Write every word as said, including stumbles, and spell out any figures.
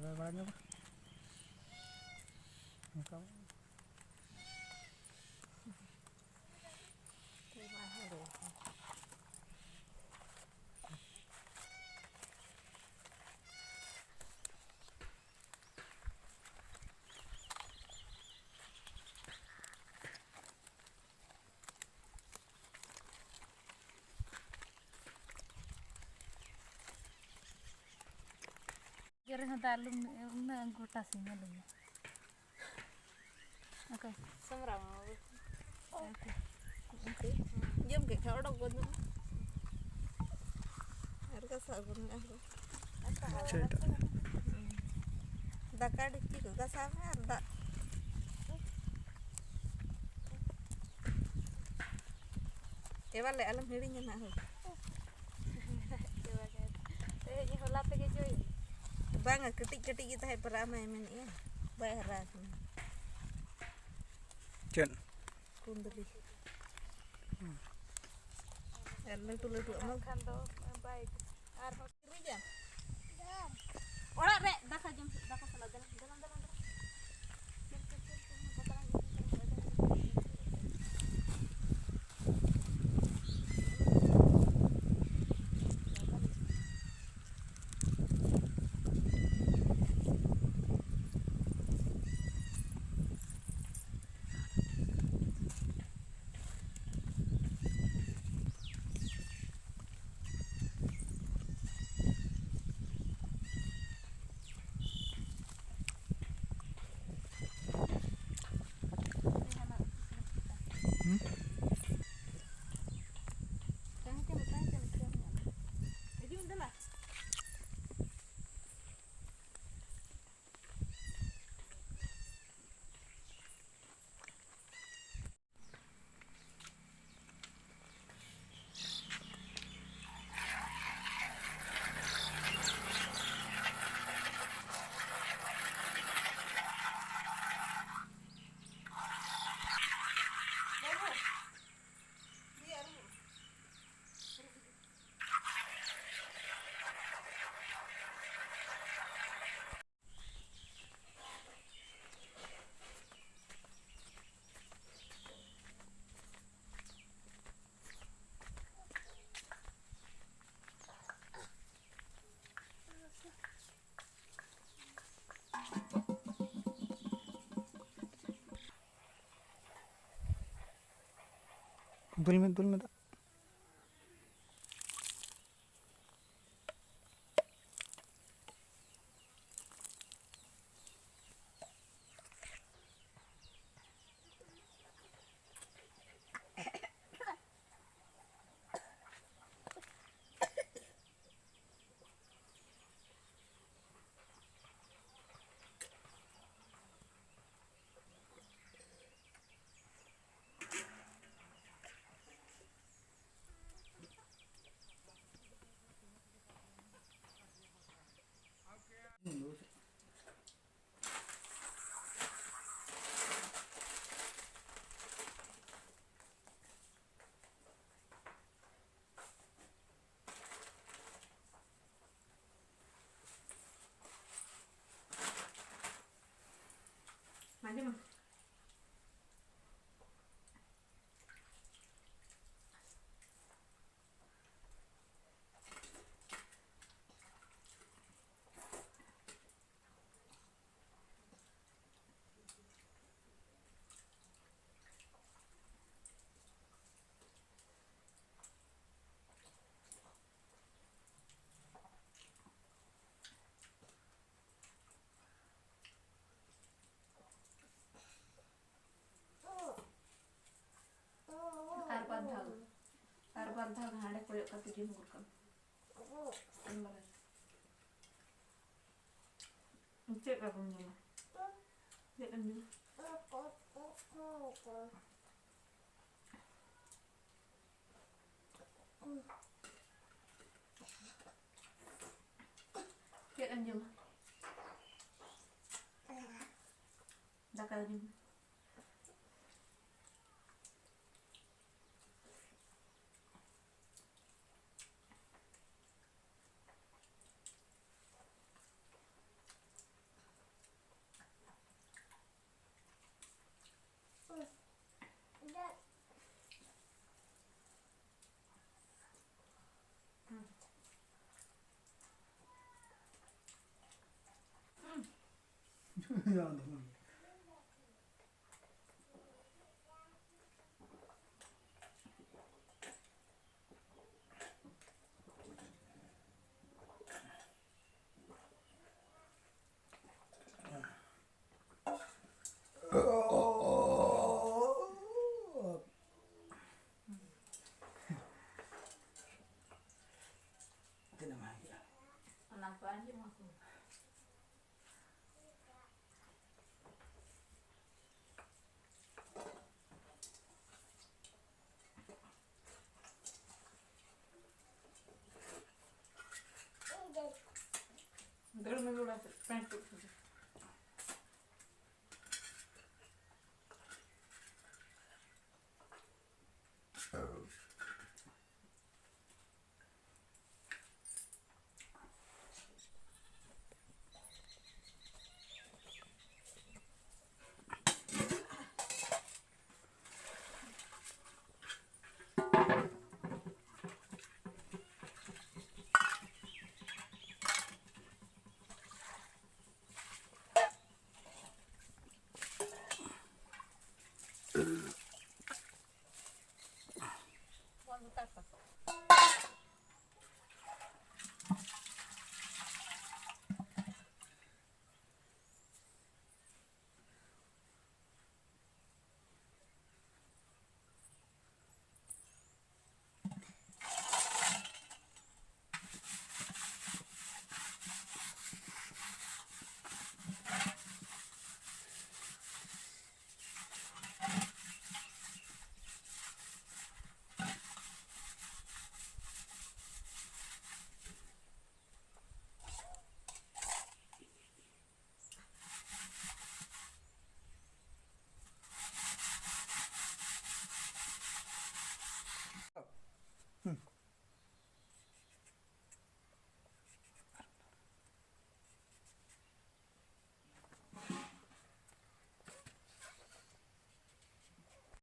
ᱨᱚᱦᱚᱭ ᱵᱟᱲᱟ ᱧᱚᱜᱟ᱾ ᱚᱱᱠᱟ ᱜᱮ ᱨᱮᱦᱚᱸ ᱫᱟᱜ ᱞᱩᱢ-, ᱩᱱᱟᱹᱜ ᱜᱚᱴᱟ ᱥᱤᱧ ᱟᱞᱚᱢ ᱧᱩ᱾ ᱚᱠᱚᱭ? ᱥᱟᱢᱵᱽᱲᱟᱣ ᱢᱟ ᱵᱟᱹᱵᱩ᱾ ᱚᱠᱚᱭ? ᱡᱚᱢ ᱠᱮᱫ ᱠᱷᱟᱱ ᱚᱰᱚᱠ ᱜᱚᱫᱚᱜ ᱢᱮ᱾ ᱟᱨ ᱜᱷᱟᱥᱟᱣ ᱜᱚᱫ ᱢᱮ ᱟᱨᱦᱚᱸ᱾ ᱟᱪᱪᱷᱟ, ᱮᱴᱟᱜ᱾ ᱫᱟᱠᱟ ᱰᱮᱠᱪᱤ ᱠᱚ ᱜᱷᱟᱥᱟᱣ ᱢᱮ ᱟᱨ ᱫᱟᱜ᱾ ᱮ ᱵᱟᱞᱮ, ᱟᱞᱚᱢ ᱦᱤᱲᱤᱧᱟ ᱱᱟᱜ ᱦᱳᱭ᱾ ᱛᱮᱦᱮᱧ ᱦᱚᱞᱟ ᱛᱮᱜᱮ ᱡᱚᱭᱮᱱ᱾ ᱵᱟᱝᱟ, ᱠᱟᱹᱴᱤᱡ ᱠᱟᱹᱴᱤᱡ ᱜᱮ ᱛᱟᱦᱮᱸᱫ, ᱯᱟᱨᱟ ᱟᱢᱟᱭ ᱢᱮᱱᱮᱫᱼᱟ, ᱵᱟᱭ ᱦᱟᱨᱟ ᱟᱠᱟᱱᱟ᱾ ᱪᱮᱫ? ᱠᱩᱸᱫᱽᱨᱤ᱾ ᱟᱨ ᱞᱟᱹᱴᱩ ᱞᱟᱹᱴᱩ ᱟᱢᱟ᱾ ᱠᱷᱟᱱ ᱫᱚ ᱵᱟᱭ ᱟᱨᱦᱚᱸ ᱨᱤᱡᱟ᱾ ᱚᱲᱟᱜ ᱨᱮ ᱫᱟᱠᱟ ᱡᱚᱢ, ᱫᱟᱠᱟ ᱥᱟᱞᱟᱜ ᱫᱮᱞᱟ, ᱫᱮᱞᱟ, ᱫᱮᱞᱟ, ᱫᱮᱞᱟ᱾ ᱫᱩᱞ ᱢᱮ, ᱫᱩᱞ ᱢᱮ ᱫᱟᱜ᱾ ᱟᱸᱡᱚᱢᱟ᱾ ᱟᱨ ᱵᱟᱨ ᱫᱷᱟᱣ, ᱟᱨ ᱵᱟᱨ ᱫᱷᱟᱣ ᱦᱟᱸᱰᱮ ᱠᱚᱭᱚᱜ ᱠᱟᱛᱮ ᱡᱚᱢ ᱜᱚᱫ ᱠᱟᱜ ᱢᱮ᱾ ᱪᱮᱫ ᱞᱮᱠᱟ ᱵᱚᱱ ᱡᱚᱢᱟ? ᱪᱮᱫ ᱮᱢ ᱡᱚᱢᱟ? ᱪᱮᱫ ᱮᱢ ᱡᱚᱢᱟ? ᱫᱟᱠᱟ ᱡᱚᱢ ᱢᱮ᱾